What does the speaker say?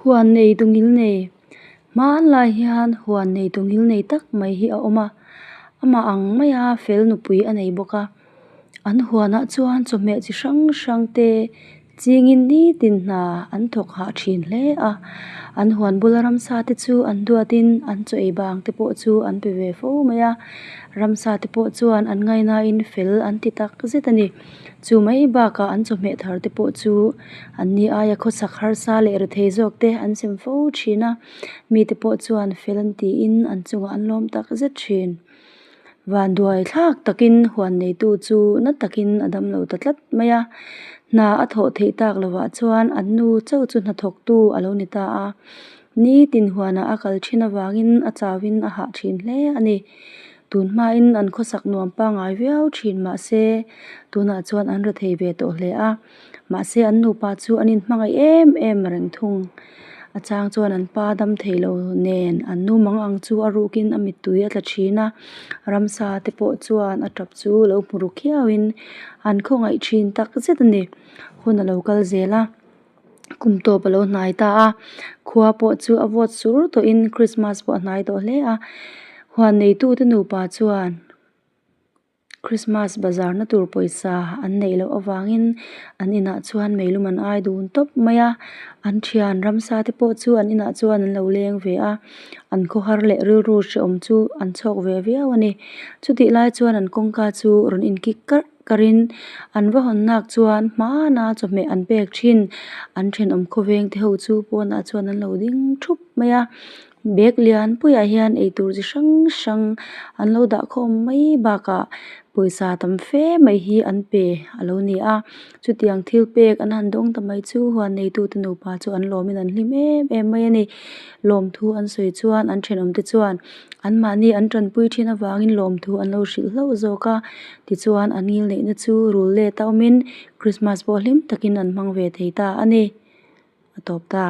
Huan nei tu ngil nei hmanlai hian huan nei tu ngil nei tak mai hi a awm a amah ang maia fel nupui a nei bawk a an huanah chuan chawhmeh chi hrang hrang te chingin nitin hna an thawk hah thin hle a an huan bula ramsa te chu an duatin an chaw ei bang te pawh chu an pe ve fo mai a ramsa te pawh chuan an ngaihnain fel an ti tak zet a ni. Chu mai bakah an chawhmeh thar te pawh chu an ni aia khawsak harsa leh rethei zawk te an sem fo thin a, mite pawh chuan fel an tiin an chungah an lawm tak zet thin. Vanduai thlak takin huan neitu chu na takin a dam lo ta tlat mai a, hna a thawh theih tak lovah chuan an nu chauh chu hnathawktu a lo ni ta a, nitin huanah a kal thin avangin a chauhin a hah thin hle a ni. Tun hmain an khawsak nuam pangngai viau thin mahse tunah chuan an rethei ve tawh hle a, mahse an nupa chu an inhmangaih em em reng thung. A chang chuan an pa dam thei lo nen an nu mang ang chu a rukin a mittui a tla thin a, ramsa te pawh chuan a tap chu lo hmu ru khiauin an khawngaih thin tak zet a ni. Hun a lo kal zel a. Kum tawp a lo hnai ta a, khua pawh chu a vawt sur tawhin Christmas pawh a hnai tawh hle a, huan neitute nupa chuan Christmas bazar na tur pawisa an neih loh avangin an inah chuan meilum an ai dun tawp mai a, an thian ramsa te pawh chu an inah chuan an lo leng ve a, an khawhar leh rilru hrehawm chu an chhawk ve viau a ni. Chutih lai chuan an kawngka chu rawn inkik karh. Ka rin an va hawn nak chuan hmana chawhmeh an pek thin an thenawm khawveng te ho chu pawnah chuan an lo ding thup mai a bag lian puiah hian eitur chi hrang hrang an lo dah khawm mai bakah pawisa tam fe mai hi an pe a lo ni a chutiang thil pek an han dawng ta mai chu huan neitu te nupa chu an lawmin an hlim em em mai a ni lawmthu an sawi chuan an thenawm te chuan. Anmahni an tanpui thin avangin lawmthu an lo hrilh hlauh zawk a, tichuan an ngil neihna chu rul let a awmin Christmas pawh hlim takin an hmang ve thei ta a ni. A tawp ta.